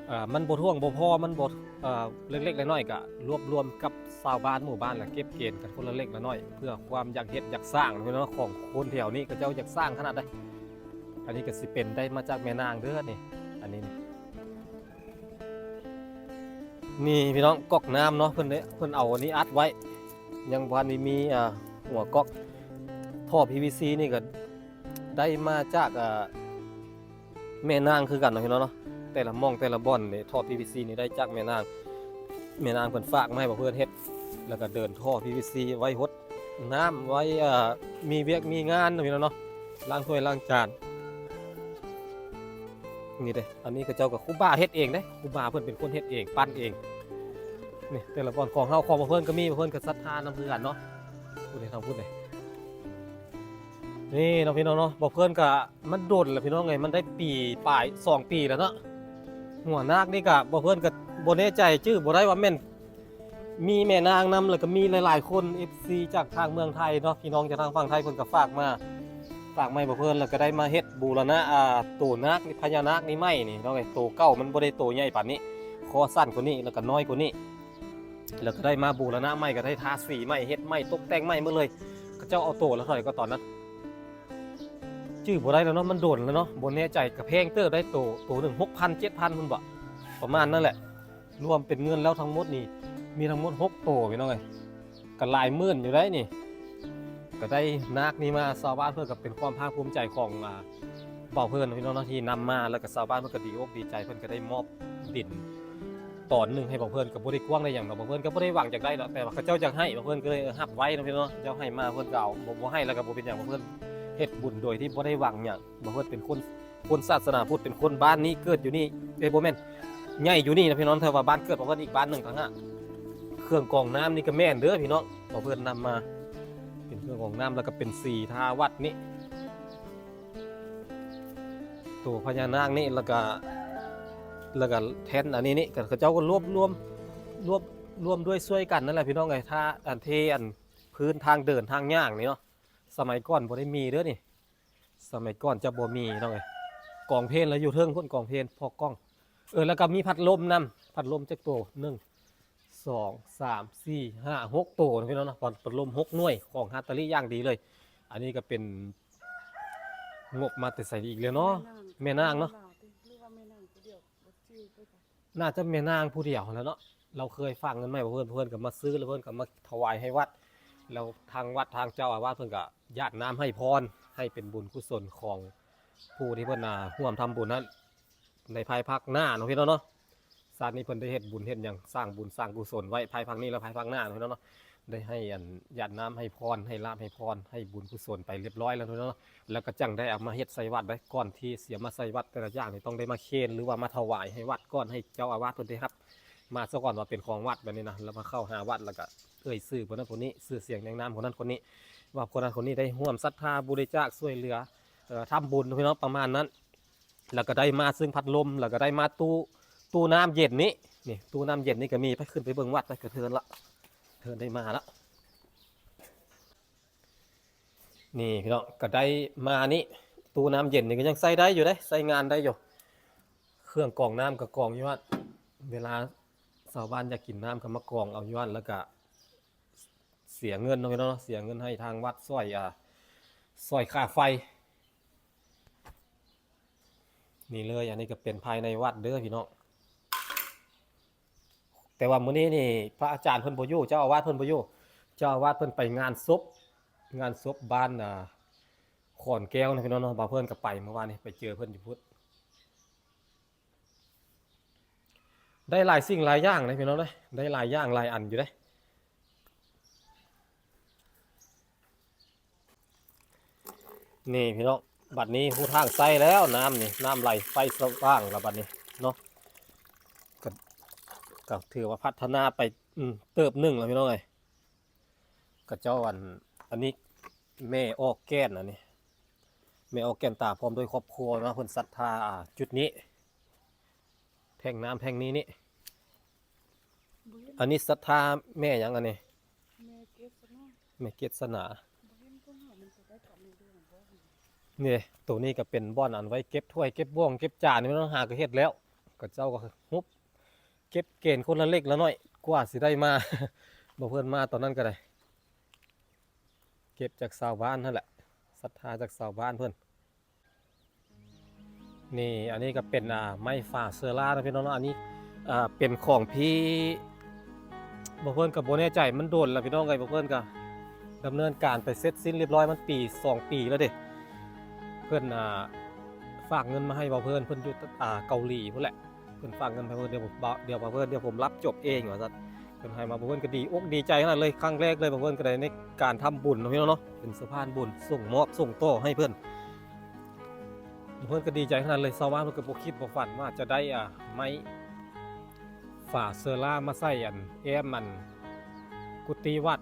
ເອີ ມັນບໍ່ຖ້ວງບໍ່ພໍ ມັນບໍ່ ເອີ ເລັກໆນ້ອຍໆ ກະລວບລວມກັບຊາວບ້ານໝູ່ບ້ານ ແລະ ເກັບເກນກັນຄົນລະເລັກລະນ້ອຍ ເພື່ອຄວາມຢາກເຮັດຢາກສ້າງເນາະ ຂອງຄົນແຖວນີ້ ເຂົາເຈົ້າຢາກສ້າງຂະໜາດໃດ. ອັນນີ້ກໍຊິເປັນໄດ້ມາຈາກແມ່ນາງເດີນີ້ ອັນນີ້ນີ້ ນີ້ພີ່ນ້ອງ ກັອກນ້ຳເນາະ ເພິ່ນໄດ້ ເພິ່ນເອົາອັນນີ້ອັດໄວ້ ຍັງບໍ່ທັນໄດ້ມີ ອ່າ ຫົວກັອກ ທໍ່ ພີວີຊີ ນີ້ກໍໄດ້ມາຈາກ ອ່າ ແມ່ນາງຄືກັນເນາະພີ່ນ້ອງເນາະ ແຕ່ລະໝ່ອງແຕ່ລະບ່ອນນີ້ ທໍ່ ພີວີຊີ ນີ້ໄດ້ຈາກແມ່ນາງ ແມ່ນາງເພິ່ນຝາກມາໃຫ້ພວກເພິ່ນເຮັດ ແລ້ວກໍເດີນທໍ່ ພີວີຊີ ໄວ້ຫົດນ້ຳ ໄວ້ ເອີ ມີວຽກມີງານເນາະພີ່ນ້ອງເນາະ ລ້າງຖ້ວຍລ້າງຈານ ນີ້ເດ້ ອັນນີ້ເຂົາເຈົ້າກໍຄູບາເຮັດເອງເດ້ ຄູບາເພິ່ນເປັນຄົນເຮັດເອງ ປັ້ນເອງ ນີ້ແຕ່ລະບ່ອນ ຂອງເຮົາ ຂອງພວກເພິ່ນກໍມີ ພວກເພິ່ນກໍສັດທານຳຄືກັນເນາະ ພຸ້ນເດ້ ທາງພຸ້ນເດ້ ນີ້ເນາະພີ່ນ້ອງເນາະ ບໍ່ເພິ່ນກະ ມັນດົນແລ້ວພີ່ນ້ອງເອີຍ ມັນໄດ້ປີປາຍ ສອງປີແລ້ວເນາະ ຫົວນາກນີ້ກະ ບໍ່ເພິ່ນກະບໍ່ແນ່ໃຈ ຈື່ບໍ່ໄດ້ວ່າແມ່ນມີແມ່ນາງນຳ ແລ້ວກະມີຫຼາຍໆຄົນ ເອັຟຊີ ຈາກທາງເມືອງໄທເນາະ ພີ່ນ້ອງຈາກທາງຝັ່ງໄທເພິ່ນກະຝາກມາ ຝາກມາໃຫ້ບໍ່ເພິ່ນ ແລ້ວກະໄດ້ມາເຮັດບູລະນະ ອ່າ ໂຕນາກນີ້ ພະຍານາກນີ້ໃໝ່ນີ້ເນາະ ໂຕເກົ່າມັນບໍ່ໄດ້ໂຕໃຫຍ່ປານນີ້ ຄໍສັ້ນກວ່ານີ້ ແລ້ວກະນ້ອຍກວ່ານີ້ ແລ້ວກໍໄດ້ມາບູລະນະໃໝ່ ກໍໄດ້ທາສີໃໝ່ ເຮັດໃໝ່ ຕົກແຕ່ງໃໝ່ໝົດເລີຍ ເຂົາເຈົ້າເອົາໂຕລະເທົ່າໃດກໍຕອນນັ້ນ ຈື່ບໍ່ໄດ້ແລ້ວເນາະ ມັນດົນແລ້ວເນາະ ບໍ່ແນ່ໃຈ ກໍແພງເຕີບໄດ໋ ໂຕ ໂຕໜຶ່ງ ຫົກພັນ ເຈັດພັນພຸ້ນບໍ ປະມານນັ້ນແຫຼະ ລວມເປັນເງິນແລ້ວທັງໝົດນີ້ ມີທັງໝົດຫົກໂຕ ພີ່ນ້ອງເອີຍ ກໍຫຼາຍໝື່ນຢູ່ໄດ໋ນີ້ ກໍໄດ້ນາກນີ້ມາ ຊາວບ້ານເພິ່ນກໍເປັນຄວາມພາກພູມໃຈຂອງ ອ່າ ບ່າວເພິ່ນ ພີ່ນ້ອງເນາະ ທີ່ນຳມາ ແລ້ວກໍຊາວບ້ານເພິ່ນກໍດີອົກດີໃຈ ເພິ່ນກໍໄດ້ມອບດິນຕອນໜຶ່ງໃຫ້ບ່າວເພິ່ນ ກໍບໍ່ໄດ້ກວ້າງໄດ້ຫຍັງດອກ ບ່າວເພິ່ນກໍບໍ່ໄດ້ຫວັງຢາກໄດ້ດອກ ແຕ່ວ່າເຂົາເຈົ້າຢາກໃຫ້ ບ່າວເພິ່ນກໍເລີຍ ເອີ ຮັບໄວ້ເນາະ ພີ່ນ້ອງເນາະ ເຂົາເຈົ້າໃຫ້ມາ ເພິ່ນກໍເອົາ ບໍ່ ບໍ່ໃຫ້ແລ້ວກໍບໍ່ເປັນຫຍັງ ບ່າວເພິ່ນເຮັດບຸນໂດຍທີ່ບໍ່ໄດ້ຫວັງຫຍັງ ບ່າວເພິ່ນເປັນຄົນ ຄົນສາສະໜາພຸດ ເປັນຄົນບ້ານນີ້ ເກີດຢູ່ນີ້ ເອີຍ ບໍ່ແມ່ນ ໃຫຍ່ຢູ່ນີ້ນະ ພີ່ນ້ອງ ແຕ່ວ່າບ້ານເກີດບ່າວເພິ່ນອີກບ້ານໜຶ່ງຕ່າງຫາກ ເຄື່ອງກອງນ້ຳນີ້ກໍແມ່ນເດີພີ່ນ້ອງ ບ່າວເພິ່ນນຳມາ ເປັນເຄື່ອງກອງນ້ຳ ແລ້ວກໍເປັນສີທາວັດນີ້ ໂຕພະຍານາກນີ້ ແລ້ວກໍ ແລ້ວກໍແທ່ນອັນນີ້ນີ້ ກໍເຂົາເຈົ້າກໍລວບລວມ ລວບລວມດ້ວຍຊ່ວຍກັນນັ້ນແຫຼະພີ່ນ້ອງເອີຍ ຖ້າອັນເທອັນພື້ນທາງເດີນທາງຍ່າງນີ້ເນາະ ສະໄໝກ່ອນບໍ່ໄດ້ມີເດີນີ້ ສະໄໝກ່ອນຈະບໍ່ມີເນາະເອີຍ ກອງເພນລະຢູ່ເທິງພຸ້ນ ກອງເພນ ພອກກ້ອງ ເອີ ແລ້ວກໍມີພັດລົມນຳ ພັດລົມຈັກໂຕ ໜຶ່ງ ສອງ ສາມ ສີ່ ຫ້າ ຫົກໂຕເນາະ ພີ່ນ້ອງເນາະ ພັດລົມຫົກໜ່ວຍ ຂອງຮາດຕາລິຢ່າງດີເລີຍ ອັນນີ້ກໍເປັນ ງົບມາແຕ່ໃສອີກແລ້ວເນາະ ແມ່ນາງເນາະ ໜ້າຈະແມ່ນາງຜູ້ດຽວຫັ້ນແຫຼະເນາະ ລາວເຄີຍຝາກເງິນມາໃຫ້ພວກເພິ່ນ ເພິ່ນກໍມາຊື້ ແລ້ວເພິ່ນກໍມາຖວາຍໃຫ້ວັດ ແລ້ວທາງວັດທາງເຈົ້າອາວາດເພິ່ນກໍຢາດນ້ຳໃຫ້ພອນ ໃຫ້ເປັນບຸນກຸສົນຂອງຜູ້ທີ່ເພິ່ນ ອ່າ ຮ່ວມທຳບຸນນັ້ນ ໃນພາຍພາກໜ້າເນາະ ພີ່ນ້ອງເນາະ ຊາດນີ້ເພິ່ນໄດ້ເຮັດບຸນເຮັດຫຍັງ ສ້າງບຸນສ້າງກຸສົນໄວ້ ພາຍພາກນີ້ ແລະ ພາຍພາກໜ້າເນາະ ພີ່ນ້ອງເນາະ ໄດ້ໃຫ້ອັນຢາດນ້ຳໃຫ້ພອນ ໃຫ້ລາບໃຫ້ພອນ ໃຫ້ບຸນກຸສົນໄປລຽບຮ້ອຍແລ້ວເນາະ ແລ້ວກໍຈັ່ງໄດ້ເອົາມາເຮັດໃສ່ວັດໄດ້ ກ່ອນທີ່ຊິເອົາມາໃສ່ວັດແຕ່ລະຢ່າງນີ້ ຕ້ອງໄດ້ມາເຄນ ຫຼືວ່າມາຖວາຍໃຫ້ວັດກ່ອນ ໃຫ້ເຈົ້າອາວາດເພິ່ນໄດ້ຮັບມາຊະກ່ອນວ່າເປັນຂອງວັດແບບນີ້ນະ ແລ້ວມາເຂົ້າຫາວັດ ແລ້ວກໍເອີ່ຍຊື່ຄົນນັ້ນຄົນນີ້ ຊື່ສຽງນາມຄົນນັ້ນຄົນນີ້ ວ່າຄົນນັ້ນຄົນນີ້ໄດ້ຮ່ວມສັດທາບໍລິຈາກຊ່ວຍເຫຼືອ ເອີ ທຳບຸນເນາະ ພີ່ນ້ອງ ປະມານນັ້ນ ແລ້ວກໍໄດ້ມາເຊິ່ງພັດລົມ ແລ້ວກໍໄດ້ມາຕູ້ ຕູ້ນ້ຳເຢັນນີ້ ນີ້ຕູ້ນ້ຳເຢັນນີ້ກໍມີ ໄປຂຶ້ນໄປເບິ່ງວັດໄປ ກະເທີນລະ ເທີນໄດ້ມາລະ ນີ້ພີ່ນ້ອງ ກໍໄດ້ມານີ້ ຕູ້ນ້ຳເຢັນນີ້ກໍຍັງໃຊ້ໄດ້ຢູ່ເດ້ ໃຊ້ງານໄດ້ຢູ່ ເຄື່ອງກອງນ້ຳກໍກອງຢູ່ຫັ້ນ ເວລາຊາວບ້ານຢາກກິນນ້ຳກໍມາກອງເອົາຢູ່ຫັ້ນ ແລ້ວກໍເສຍເງິນເນາະ ພີ່ນ້ອງເນາະ ເສຍເງິນໃຫ້ທາງວັດຊ່ອຍ ອ່າ ຊ່ອຍຄ່າໄຟ ນີ້ເລີຍ ອັນນີ້ກໍເປັນພາຍໃນວັດເດີພີ່ນ້ອງ ແຕ່ວ່າມື້ນີ້ນີ້ພະອາຈານເພິ່ນບໍ່ຢູ່ ເຈົ້າອາວາດເພິ່ນບໍ່ຢູ່ ເຈົ້າອາວາດເພິ່ນໄປງານສົບ ງານສົບບ້ານ ອ່າ ຂອນແກ້ວນະພີ່ນ້ອງເນາະ ບ່າວເພິ່ນກໍໄປມື້ວານນີ້ ໄປເຈີເພິ່ນຢູ່ພຸ້ນ ໄດ້ຫຼາຍສິ່ງຫຼາຍຢ່າງເດ້ພີ່ນ້ອງເດ້ ໄດ້ຫຼາຍຢ່າງຫຼາຍອັນຢູ່ເດ້. ນີ້ພີ່ນ້ອງ ບັດນີ້ຮູ້ທາງໃຊ້ແລ້ວ ນ້ຳນີ້ ນ້ຳໄຫຼໄຟສະຫວ່າງແລ້ວບັດນີ້ເນາະ ກໍ ກໍຖືວ່າພັດທະນາໄປ ອືມ ເຕີບໜຶ່ງແລ້ວພີ່ນ້ອງເອີຍ. ຂະເຈົ້າ ອັນ ອັນນີ້ແມ່ອອກແກ່ນ ອັນນີ້ແມ່ອອກແກ່ນຕາ ພ້ອມດ້ວຍຄອບຄົວເນາະ ເພິ່ນສັດທາ ອ່າ ຈຸດນີ້ ແທ່ງນ້ຳແທ່ງນີ້ນີ້. ອັນນີ້ສັດທາແມ່ຫຍັງອັນນີ້? ແມ່ເກດສະໜາ ແມ່ເກດສະໜາ. ນີ້ ໂຕນີ້ກໍເປັນບ່ອນອັນໄວ້ເກັບຖ້ວຍເກັບບ່ວງເກັບຈານ ແມ່ນເຮົາຫາກໍເຮັດແລ້ວ ຂະເຈົ້າກໍຮຸບ ເກັບເກນຄົນລະເລັກລະນ້ອຍ ກວ່າຊິໄດ້ມາ ບໍ່ເພິ່ນມາຕອນນັ້ນກໍໄດ້ ເກັບຈາກຊາວບ້ານຫັ້ນແຫຼະ ສັດທາຈາກຊາວບ້ານເພິ່ນ. ນີ້ ອັນນີ້ກໍເປັນ ອ່າ ໄມ້ຝາເຊີລາເນາະພີ່ນ້ອງເນາະ ອັນນີ້ ອ່າ ເປັນຂອງພີ່ ບໍ່ເພິ່ນກໍບໍ່ແນ່ໃຈ ມັນດົນແລ້ວພີ່ນ້ອງເອີຍ ບໍ່ເພິ່ນກໍດຳເນີນການໄປເສັດສິ້ນລຽບຮ້ອຍ ມັນປີສອງປີແລ້ວເດ້ ເພິ່ນ ອ່າ ຝາກເງິນມາໃຫ້ບໍ່ເພິ່ນ ເພິ່ນຢູ່ ອ່າ ເກົາຫຼີພຸ້ນແຫຼະ. ເພິ່ນຝາກເງິນໃຫ້ເພິ່ນ ດຽວ ດຽວ ເພິ່ນ ດຽວຜົມຮັບຈົບເອງວ່າຊັ້ນ ເພິ່ນໃຫ້ມາ ເພິ່ນກໍດີອົກດີໃຈຂະໜາດເລີຍ ຄັ້ງແລກເລີຍ ເພິ່ນກໍໄດ້ໃນການທຳບຸນເນາະພີ່ນ້ອງເນາະ ເປັນສະພານບຸນສົ່ງມອບສົ່ງຕໍ່ໃຫ້ເພິ່ນ ເພິ່ນກໍດີໃຈຂະໜາດເລີຍ. ຊາວບ້ານເພິ່ນກໍບໍ່ຄິດບໍ່ຝັນວ່າຈະໄດ້ ອ່າ ໄມ້ຝາເຊີລາມາໃສ່ອັນແອ້ມອັນກຸຕິວັດ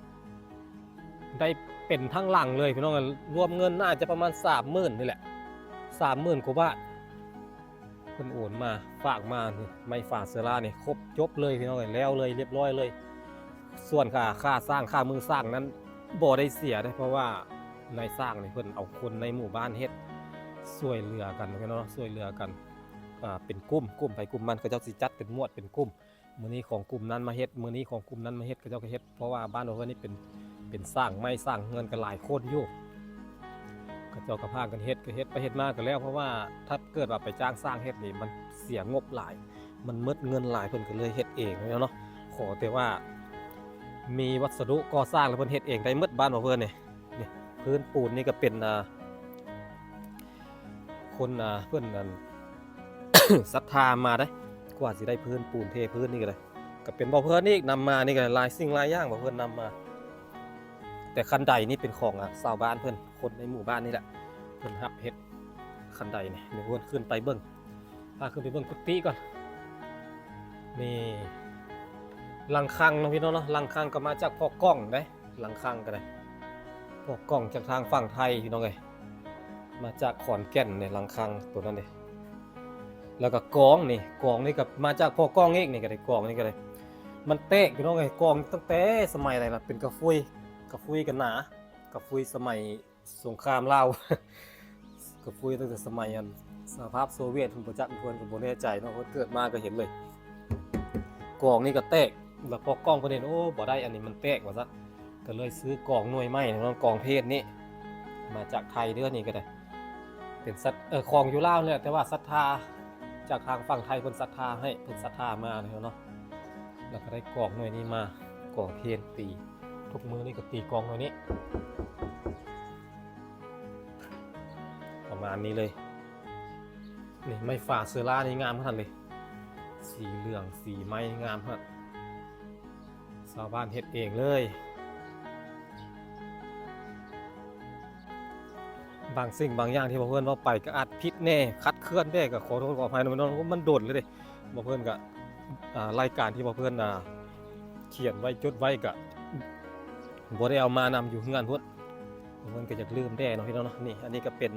ໄດ້ເປັນທັງຫຼັງເລີຍພີ່ນ້ອງ ລວມເງິນໜ້າຈະປະມານສາມໝື່ນນີ້ແຫຼະ ສາມໝື່ນກວ່າບາດ ເພິ່ນໂອນມາຝາກມານີ້ ໄມ້ຝາເຊີລານີ້ຄົບຈົບເລີຍພີ່ນ້ອງເອີຍ ແລ້ວເລີຍ ລຽບຮ້ອຍເລີຍ. ສ່ວນຄ່າ ຄ່າສ້າງ ຄ່າມືສ້າງນັ້ນບໍ່ໄດ້ເສຍເດ້ ເພາະວ່ານາຍຊ່າງນີ້ເພິ່ນເອົາຄົນໃນໝູ່ບ້ານເຮັດ ຊ່ວຍເຫຼືອກັນເນາະ ຊ່ວຍເຫຼືອກັນ ອ່າ ເປັນກຸ່ມ ກຸ່ມໃຜກຸ່ມມັນ ເຂົາເຈົ້າຊິຈັດເປັນໝວດເປັນກຸ່ມ ມື້ນີ້ຂອງກຸ່ມນັ້ນມາເຮັດ ມື້ນີ້ຂອງກຸ່ມນັ້ນມາເຮັດ ເຂົາເຈົ້າກໍເຮັດ ເພາະວ່າບ້ານເຮົານີ້ເປັນ ເປັນຊ່າງໄມ້ຊ່າງເຮືອນກໍຫຼາຍຄົນຢູ່ ເຂົາເຈົ້າກໍພາກັນເຮັດ ກໍເຮັດໄປເຮັດມາກໍແລ້ວ ເພາະວ່າຖ້າເກີດວ່າໄປຈ້າງຊ່າງເຮັດນີ້ ມັນເສຍງົບຫຼາຍ ມັນໝົດເງິນຫຼາຍ ເພິ່ນກໍເລີຍເຮັດເອງເນາະ ຂໍແຕ່ວ່າມີວັດສະດຸກໍ່ສ້າງແລ້ວເພິ່ນເຮັດເອງໄດ້ໝົດ ບ້ານບໍ່ເພິ່ນນີ້. ນີ້ພື້ນປູນນີ້ກໍເປັນ ອ່າ ຄົນ ອ່າ ເພິ່ນ ອັນ ສັດທາມາເດ້ ກວ່າຊິໄດ້ພື້ນປູນເທພື້ນນີ້ກໍໄດ້ ກໍເປັນບໍ່ເພິ່ນອີກນຳມາ ນີ້ກໍຫຼາຍສິ່ງຫຼາຍຢ່າງບໍ່ເພິ່ນນຳມາ ແຕ່ຄັນໄດນີ້ເປັນຂອງ ອ່າ ຊາວບ້ານເພິ່ນ ຄົນໃນໝູ່ບ້ານນີ້ແຫຼະ ເພິ່ນຮັບເຮັດຄັນໄດນີ້ ດຽວເພິ່ນຂຶ້ນໄປເບິ່ງ ພາຂຶ້ນໄປເບິ່ງກຸຕິກ່ອນ. ນີ້ຫຼັງຄັງເນາະພີ່ນ້ອງເນາະ ຫຼັງຄັງກໍມາຈາກພໍ່ກ້ອງເດ້ ຫຼັງຄັງກໍໄດ້ ພໍ່ກ້ອງຈາກທາງຝັ່ງໄທພີ່ນ້ອງເອີຍ ມາຈາກຂອນແກ່ນນີ້ ຫຼັງຄັງໂຕນັ້ນເດ້. ແລ້ວກໍກອງນີ້ ກອງນີ້ກໍມາຈາກພໍ່ກ້ອງອີກ ນີ້ກໍໄດ້ ກອງນີ້ກໍໄດ້ ມັນແຕກພີ່ນ້ອງເອີຍ ກອງຕັ້ງແຕ່ສະໄໝໃດລະ ເປັນກະຟຸຍ ກະຟຸຍກໍໜາ ກະຟຸຍສະໄໝ ສົງຄາມລາວ ກະຟຸຍຕັ້ງແຕ່ສະໄໝອັນສະຫະພາບໂຊວຽດພຸ້ນ ບໍ່ຈັກເພິ່ນກໍບໍ່ແນ່ໃຈເນາະ ເພິ່ນເກີດມາກໍເຫັນເລີຍ ກອງນີ້ກໍແຕກ ແລ້ວພໍ່ກ້ອງເພິ່ນເຫັນ ໂອ້ ບໍ່ໄດ້ ອັນນີ້ມັນແຕກວ່າຊັ້ນ ກໍເລີຍຊື້ກອງໜ່ວຍໃໝ່ເນາະ ກອງເພນນີ້ ມາຈາກໄທເດີ້ ນີ້ກໍໄດ້ ເປັນສັດ ເອີ ຂອງຢູ່ລາວນີ້ແຫຼະ ແຕ່ວ່າສັດທາຈາກທາງຝັ່ງໄທເພິ່ນສັດທາໃຫ້ ເພິ່ນສັດທາມາເນາະ ແລ້ວກໍໄດ້ກອງໜ່ວຍນີ້ມາ ກອງເພນຕີ ທຸກມື້ນີ້ກໍຕີກອງໜ່ວຍນີ້ ປະມານນີ້ເລີຍ. ນີ້ໄມ້ຝາເຊີລານີ້ງາມຂະໜາດເລີຍ ສີເຫຼືອງ ສີໄມ້ງາມຂະໜາດ ຊາວບ້ານເຮັດເອງເລີຍ. ບາງສິ່ງບາງຢ່າງທີ່ບໍ່ເພິ່ນເວົ້າໄປກໍອາດຜິດແດ່ ຄາດເຄື່ອນແດ່ ກໍຂໍໂທດຂໍອະໄພນຳເນາະ ມັນດົນແລ້ວເດ້. ບໍ່ເພິ່ນກໍ ອ່າ ລາຍການທີ່ບໍ່ເພິ່ນ ອ່າ ຂຽນໄວ້ຈົດໄວ້ກໍບໍ່ໄດ້ເອົາມານຳຢູ່ເຮືອນພຸ້ນ ບໍ່ເພິ່ນກໍຢາກລືມແດ່ເນາະພີ່ນ້ອງເນາະ. ນີ້ ອັນນີ້ກໍເປັນ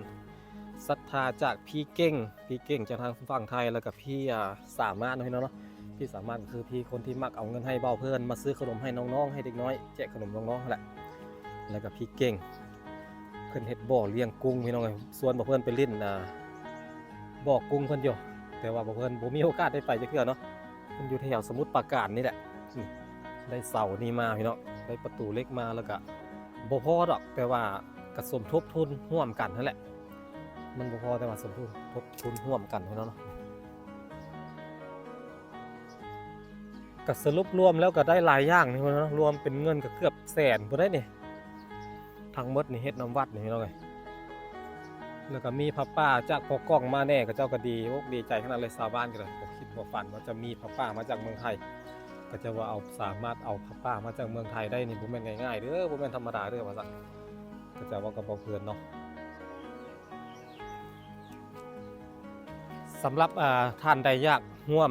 ສັດທາຈາກພີ່ເກັ່ງ ພີ່ເກັ່ງຈາກທາງຝັ່ງໄທ ແລ້ວກໍພີ່ ອ່າ ສາມາດເນາະພີ່ນ້ອງເນາະ. ພີ່ສາມາດກໍຄືພີ່ຄົນທີ່ມັກເອົາເງິນໃຫ້ເບົາເພິ່ນ ມາຊື້ຂະໜົມໃຫ້ນ້ອງໆ ໃຫ້ເດັກນ້ອຍ ແຈກຂະໜົມນ້ອງໆຫັ້ນແຫຼະ. ແລ້ວກໍພີ່ເກັ່ງ ເພິ່ນເຮັດບໍ່ລ້ຽງກຸ້ງພີ່ນ້ອງເອີຍ ຊວນເບົາເພິ່ນໄປຫຼິ້ນ ອ່າ ບໍ່ກຸ້ງເພິ່ນຢູ່ ແຕ່ວ່າເບົາເພິ່ນບໍ່ມີໂອກາດໄດ້ໄປຈັກເທື່ອເນາະ. ເພິ່ນຢູ່ແຖວສະໝຸດປາການນີ້ແຫຼະ. ນີ້ ໄດ້ເສົານີ້ມາພີ່ນ້ອງ ໄດ້ປະຕູເຫຼັກມາ ແລ້ວກະບໍ່ພໍດອກ ແຕ່ວ່າກະສົມທົບທຶນຮ່ວມກັນຫັ້ນແຫຼະ. ມັນບໍ່ພໍ ແຕ່ວ່າສົມທົບທຶນຮ່ວມກັນພີ່ນ້ອງເນາະ. ກະສະຫຼຸບລວມແລ້ວກະໄດ້ຫຼາຍຢ່າງນີ້ເນາະ ລວມເປັນເງິນກະເກືອບແສນພຸ້ນໄດ໋ນີ້. ທັງໝົດນີ້ເຮັດນຳວັດນີ້ພີ່ນ້ອງເອີຍ. ແລ້ວກໍມີຜ້າປ່າຈາກພໍ່ກ້ອງມາແດ່ ເຂົາເຈົ້າກໍດີອົກດີໃຈຂະໜາດເລີຍ. ຊາວບ້ານກໍໄດ້ບໍ່ຄິດບໍ່ຝັນວ່າຈະມີຜ້າປ່າມາຈາກເມືອງໄທ. ເຂົາເຈົ້າວ່າເອົາ ສາມາດເອົາຜ້າປ່າມາຈາກເມືອງໄທໄດ້ນີ້ ບໍ່ແມ່ນງ່າຍໆເດີ້ ບໍ່ແມ່ນທຳມະດາເດີ້ ວ່າຊັ້ນ. ເຂົາເຈົ້າເວົ້າກັບເຮົາເພິ່ນເນາະ. ສຳລັບ ອ່າ ທ່ານໃດຢາກຮ່ວມ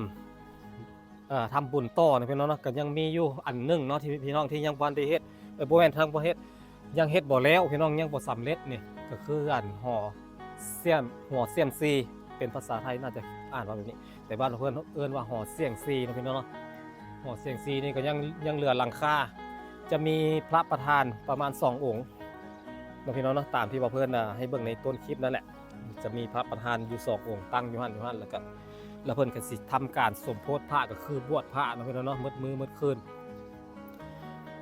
ເອີ ທຳບຸນຕໍ່ນະພີ່ນ້ອງເນາະ ກໍຍັງມີຢູ່ອັນໜຶ່ງເນາະ ທີ່ພີ່ນ້ອງທີ່ຍັງບໍ່ທັນໄດ້ເຮັດ ເອີ ບໍ່ແມ່ນທັງບໍ່ເຮັດ ຍັງເຮັດບໍ່ແລ້ວພີ່ນ້ອງ ຍັງບໍ່ສຳເລັດນີ້ ກໍຄືອັນຫໍສ່ຽມ ຫໍສ່ຽມຊີ ເປັນພາສາໄທໜ້າຈະອ່ານວ່າແບບນີ້ ແຕ່ບ້ານເພິ່ນເອີ້ນວ່າຫໍສ່ຽງຊີນະພີ່ນ້ອງເນາະ. ຫໍສ່ຽງຊີນີ້ກໍຍັງ ຍັງເຫຼືອຫຼັງຄາ ຈະມີພະປະທານປະມານສອງອົງເນາະພີ່ນ້ອງເນາະ ຕາມທີ່ວ່າເພິ່ນ ອ່າ ໃຫ້ເບິ່ງໃນຕົ້ນຄລິບນັ້ນແຫຼະ. ຈະມີພະປະທານຢູ່ສອງອົງຕັ້ງຢູ່ຫັ້ນ ຢູ່ຫັ້ນ ແລ້ວກະ ແລ້ວເພິ່ນກະຊິທຳການສົມໂພດພະ ກະຄືບວດພະເນາະພີ່ນ້ອງເນາະ ໝົດມື້ໝົດຄືນ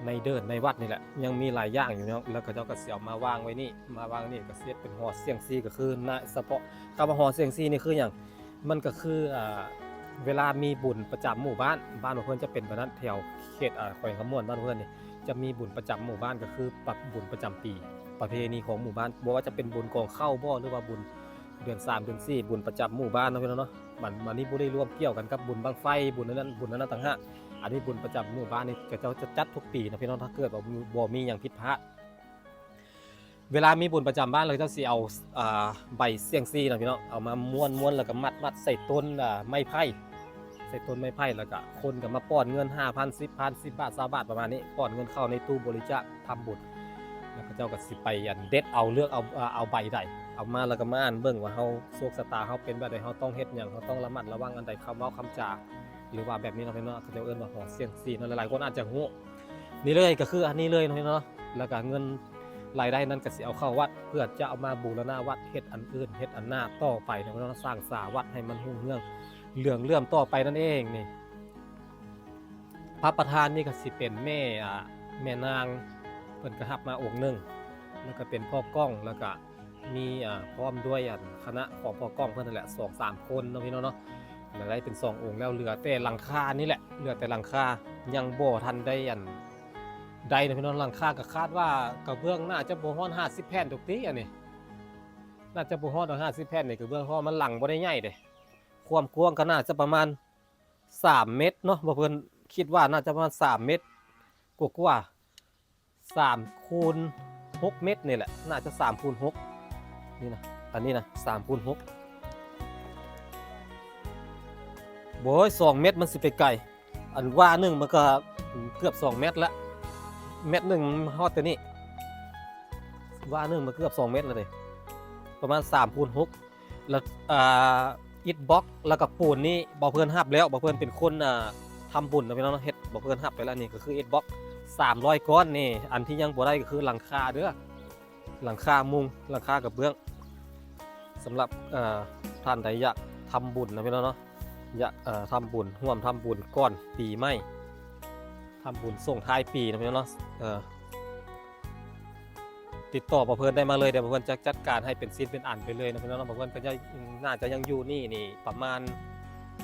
ໃນເດີ່ນໃນວັດນີ້ແຫຼະ ຍັງມີຫຼາຍຢ່າງຢູ່ເນາະ. ແລ້ວເຂົາເຈົ້າກະຊິເອົາມາວາງໄວ້ນີ້ ມາວາງນີ້ກະຊິເຮັດເປັນຫໍສ່ຽງຊີ ກະຄືນະ ສະເພາະ ຄຳວ່າຫໍສ່ຽງຊີນີ້ຄືຫຍັງ? ມັນກະຄື ອ່າ ເວລາມີບຸນປະຈຳໝູ່ບ້ານ ບ້ານຂອງເພິ່ນຈະເປັນແບບນັ້ນ ແຖວເຂດ ອ່າ ແຂວງຄຳມ່ວນ ບ້ານຂອງເພິ່ນນີ້ ຈະມີບຸນປະຈຳໝູ່ບ້ານ ກໍຄືປະ ບຸນປະຈຳປີ ປະເພນີຂອງໝູ່ບ້ານ ບໍ່ວ່າຈະເປັນບຸນກອງເຂົ້າບໍ ຫຼືວ່າບຸນເດືອນສາມເດືອນສີ່ ບຸນປະຈຳໝູ່ບ້ານເນາະພີ່ນ້ອງເນາະ. ມັນ ມັນນີ້ບໍ່ໄດ້ລວມກ່ຽວກັນກັບບຸນບັ້ງໄຟ ບຸນອັນນັ້ນ ບຸນອັນນັ້ນຕ່າງຫາກ. ອັນນີ້ບຸນປະຈຳໝູ່ບ້ານນີ້ ເຂົາເຈົ້າຈະຈັດທຸກປີເນາະພີ່ນ້ອງ ຖ້າເກີດວ່າບໍ່ມີຫຍັງຜິດພາດ. ເວລາມີບຸນປະຈຳບ້ານ ເຂົາເຈົ້າຊິເອົາ ອ່າ ໃບສ່ຽງຊີນະພີ່ນ້ອງ ເອົາມາມ້ວນໆ ແລ້ວກໍມັດໆ ໃສ່ຕົ້ນ ອ່າ ໄມ້ໄຜ່ ໃສ່ຕົ້ນໄມ້ໄຜ່ ແລ້ວກໍຄົນກໍມາປ້ອນເງິນ ຫ້າພັນ ສິບພັນ ສິບບາດ ຊາວບາດ ປະມານນີ້ ປ້ອນເງິນເຂົ້າໃນຕູ້ບໍລິຈາກທຳບຸນ ແລ້ວເຂົາເຈົ້າກໍຊິໄປອັນເດັດເອົາ ເລືອກເອົາ ເອົາໃບໃດ ເອົາມາ ແລ້ວກໍມາອ່ານເບິ່ງວ່າເຮົາ ໂຊກຊະຕາເຮົາເປັນແບບໃດ ເຮົາຕ້ອງເຮັດຫຍັງ ເຮົາຕ້ອງລະມັດລະວັງອັນໃດ ຄຳເວົ້າຄຳຈາ ຫຼືວ່າແບບນີ້ເນາະພີ່ນ້ອງ ເຂົາເຈົ້າເອີ້ນວ່າຫໍສ່ຽງຊີເນາະ ຫຼາຍໆຄົນອາດຈະຮູ້. ນີ້ເລີຍ ກໍຄືອັນນີ້ເລີຍເນາະພີ່ນ້ອງເນາະ ແລ້ວກະເງິນລາຍໄດ້ນັ້ນກະຊິເອົາເຂົ້າວັດ ເພື່ອຈະເອົາມາບູລະນະວັດ ເຮັດອັນອື່ນ ເຮັດອັນໜ້າຕໍ່ໄປເນາະພີ່ນ້ອງເນາະ ສ້າງສາວັດໃຫ້ມັນຮຸ່ງເຮືອງເຫຼືອງເຫຼື້ອມຕໍ່ໄປນັ້ນເອງນີ້. ພະປະທານນີ້ກະຊິເປັນແມ່ ອ່າ ແມ່ນາງ ເພິ່ນກະຮັບມາອົງໜຶ່ງ ແລ້ວກະເປັນພໍ່ກ້ອງ ແລ້ວກະ ມີ ອ່າ ພ້ອມດ້ວຍ ອັນ ຄະນະຂອງພໍ່ກ້ອງເພິ່ນຫັ້ນແຫຼະ ສອງສາມຄົນເນາະພີ່ນ້ອງເນາະ ລາຍໄດ້ເປັນສອງອົງແລ້ວ ເຫຼືອແຕ່ຫຼັງຄານີ້ແຫຼະ ເຫຼືອແຕ່ຫຼັງຄາ ຍັງບໍ່ທັນໄດ້ ອັນ ໄດ້ເນາະພີ່ນ້ອງ. ຫຼັງຄາກໍຄາດວ່າກະເບື້ອງໜ້າຈະບໍ່ຮອດຫ້າສິບແຜ່ນດອກຕິ ອັນນີ້ ໜ້າຈະບໍ່ຮອດດອກຫ້າສິບແຜ່ນນີ້ ກະເບື້ອງ ເພາະວ່າມັນຫຼັງບໍ່ໄດ້ໃຫຍ່ເດ້ ຄວາມກວ້າງກໍໜ້າຈະປະມານ ສາມເມັດເນາະ ບໍ່ເພິ່ນຄິດວ່າໜ້າຈະປະມານສາມເມັດກວ່າໆ ສາມຄູນຫົກເມັດນີ້ແຫຼະ ໜ້າຈະສາມຄູນຫົກ ນີ້ນະ ອັນນີ້ນະ ສາມຄູນຫົກ ໂອ້ຍ ສອງເມັດມັນຊິໄປໄກ ອັນວ່າໜຶ່ງມັນກະເກືອບສອງເມັດລະ ເມັດໜຶ່ງມັນຮອດແຕ່ນີ້ ວ່າໜຶ່ງມັນເກືອບສອງເມັດລະເດ້ ປະມານສາມຄູນຫົກ ແລ້ວ ອ່າ ອິດບລັອກ ແລ້ວກະປູນນີ້ ບໍ່ເພິ່ນຮັບແລ້ວ ບໍ່ເພິ່ນເປັນຄົນ ອ່າ ທຳບຸນເນາະພີ່ນ້ອງເນາະ ເຮັດ ບໍ່ເພິ່ນຮັບໄປແລ້ວ ນີ້ກໍຄືອິດບລັອກສາມຮ້ອຍກ້ອນນີ້ ອັນທີ່ຍັງບໍ່ໄດ້ກໍຄືຫຼັງຄາເດີ້ ຫຼັງຄາມຸງ ຫຼັງຄາກະເບື້ອງ. ສຳລັບ ເອີ ທ່ານໃດຢາກທຳບຸນເນາະພີ່ນ້ອງເນາະ ຢາກ ເອີ ທຳບຸນ ຮ່ວມທຳບຸນກ່ອນປີໃໝ່ ທຳບຸນສົ່ງທ້າຍປີເນາະພີ່ນ້ອງເນາະ ເອີ ຕິດຕໍ່ບໍ່ເພິ່ນໄດ້ມາເລີຍ ດຽວບໍ່ເພິ່ນຈະຈັດການໃຫ້ເປັນຊິ້ນເປັນອັນໄປເລີຍເນາະພີ່ນ້ອງເນາະ. ບໍ່ເພິ່ນກໍຍັງ ໜ້າຈະຍັງຢູ່ນີ້ນີ້ປະມານ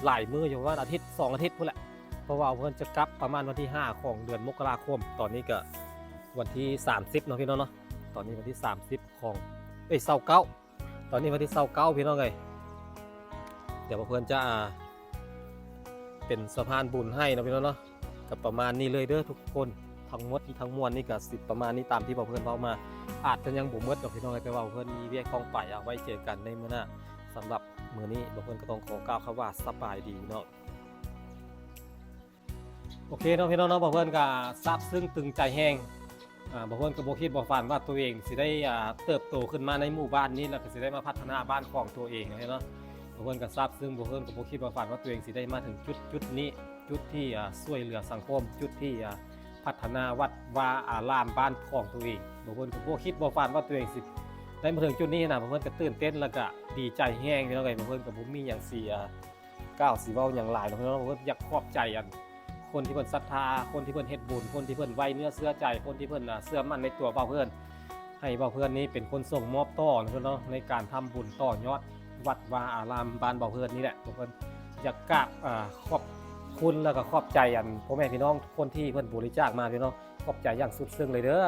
ຫຼາຍມື້ຢູ່ ປະມານອາທິດສອງອາທິດພຸ້ນແຫຼະ ເພາະວ່າເພິ່ນຈະກັບປະມານວັນທີຫ້າຂອງເດືອນມົກກະລາຄົມ. ຕອນນີ້ກໍວັນທີສາມສິບເນາະພີ່ນ້ອງເນາະ ຕອນນີ້ວັນທີສາມສິບຂອງ ເອີຍ ຊາວເກົ້າ ຕອນນີ້ວັນທີຊາວເກົ້າພີ່ນ້ອງເອີຍ ດຽວບໍ່ເພິ່ນຈະ ອ່າ ເປັນສະພານບຸນໃຫ້ເນາະພີ່ນ້ອງເນາະ. ກໍປະມານນີ້ເລີຍເດີທຸກຄົນ ທັງໝົດທັງມວນນີ້ກໍຊິປະມານນີ້ຕາມທີ່ບໍ່ເພິ່ນເວົ້າມາ ອາດຈະຍັງບໍ່ໝົດດອກພີ່ນ້ອງເອີຍ ແຕ່ວ່າເພິ່ນມີວຽກຕ້ອງໄປ ເອົາໄວ້ເຈີກັນໃນມື້ໜ້າ. ສຳລັບມື້ນີ້ບໍ່ເພິ່ນກໍຕ້ອງຂໍກ່າວຄຳວ່າສະບາຍດີເນາະ. ໂອເຄເນາະພີ່ນ້ອງເນາະ ບໍ່ເພິ່ນກໍຊາບຊຶ້ງຕຶງໃຈແຮງ ອ່າ ບໍ່ເພິ່ນກໍບໍ່ຄິດບໍ່ຝັນວ່າຕົວເອງຊິໄດ້ ອ່າ ເຕີບໂຕຂຶ້ນມາໃນໝູ່ບ້ານນີ້ ແລ້ວກໍຊິໄດ້ມາພັດທະນາບ້ານຂອງຕົວເອງເນາະ. ບໍ່ເພິ່ນກໍຊາບຊຶ້ງ ບໍ່ເພິ່ນກໍບໍ່ຄິດບໍ່ຝັນວ່າຕົວເອງຊິໄດ້ມາເຖິງຈຸດ ຈຸດນີ້ ຈຸດທີ່ ອ່າ ຊ່ວຍເຫຼືອສັງຄົມ ຈຸດທີ່ ອ່າ ພັດທະນາວັດວາອາລາມບ້ານຂອງຕົວເອງ. ບໍ່ເພິ່ນກໍບໍ່ຄິດບໍ່ຝັນວ່າຕົວເອງຊິໄດ້ມາເຖິງຈຸດນີ້ນະ. ບໍ່ເພິ່ນກໍຕື່ນເຕັ້ນ ແລ້ວກໍດີໃຈແຮງພີ່ນ້ອງເອີຍ. ບໍ່ເພິ່ນກໍບໍ່ມີຫຍັງຊິ ອ່າ ກ່າວຊິເວົ້າຫຍັງຫຼາຍເນາະພີ່ນ້ອງ. ເພິ່ນຢາກຂອບໃຈອັນ ຄົນທີ່ເພິ່ນສັດທາ ຄົນທີ່ເພິ່ນເຮັດບຸນ ຄົນທີ່ເພິ່ນໄວ້ເນື້ອເຊື່ອໃຈ ຄົນທີ່ເພິ່ນ ອ່າ ເຊື່ອໝັ້ນໃນຕົວບ່າວເພິ່ນ ໃຫ້ບ່າວເພິ່ນນີ້ເປັນຄົນສົ່ງມອບຕໍ່ເນາະພີ່ນ້ອງເນາະ ໃນການທຳບຸນຕໍ່ຍອດວັດວາອາລາມບ້ານບ່າວເພິ່ນນີ້ແຫຼະ. ເພິ່ນຢາກກາບ ອ່າ ຂອບຄຸນ ແລ້ວກໍຂອບໃຈອັນ ພໍ່ແມ່ພີ່ນ້ອງທຸກຄົນທີ່ເພິ່ນບໍລິຈາກມາພີ່ນ້ອງ ຂອບໃຈຢ່າງສຸດຊຶ້ງເລີຍເດີ.